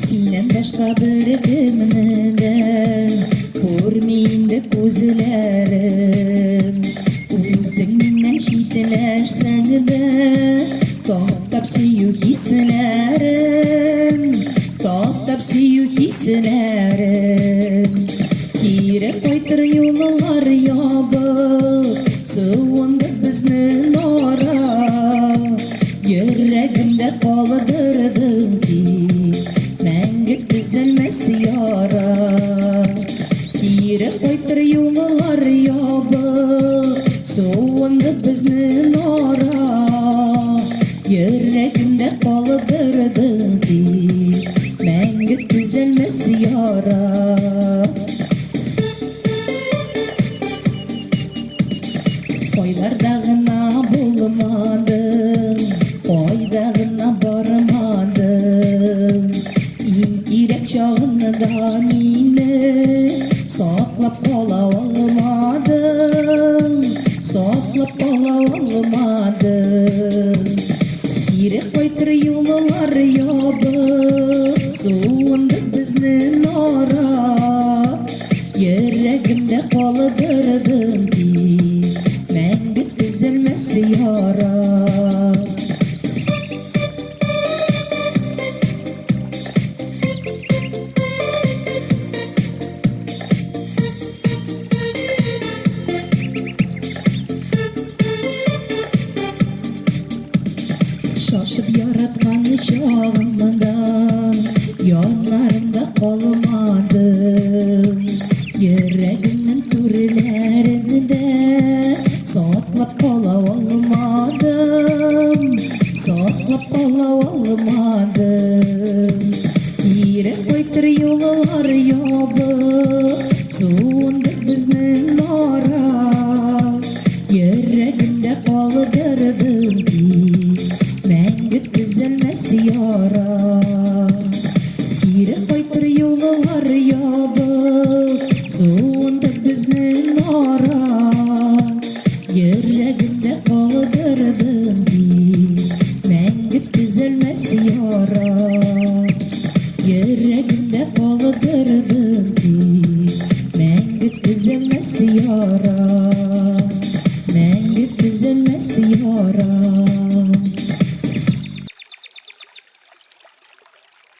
Синнән башка беркемне дә күрми инде күзләрем. Үзең миннән читләшсәң дә, таптап сөю хисләрен, таптап сөю хисләрен. Кире кайтыр юллар ябык, суынды безнең ара. Йөрәгемдә калдырдың ки, мәңге төзәлмәс яра. Кире кайтыр юллар ябык, суынды безнең ара. Йөрәгемдә калдырдың ки, мәңге төзәлмәс яра. Кайларда гына булмадым, кайда гына бармадым. Иң кирәк чагында мине саклап кала алмадың, саклап кала алмадың. Кире кайтыр юллар ябык, суынды безнең ара. Йөрәгемдә калдырдың ки, мәңге төзәлмәс яра. Шашып яраткан чагымда яннарымда калмадың. Йөрәгемнең түрләрендә саклап кала алмадым, саклап кала алмадым. Кире кайтыр юллар ябык, суынды безнең.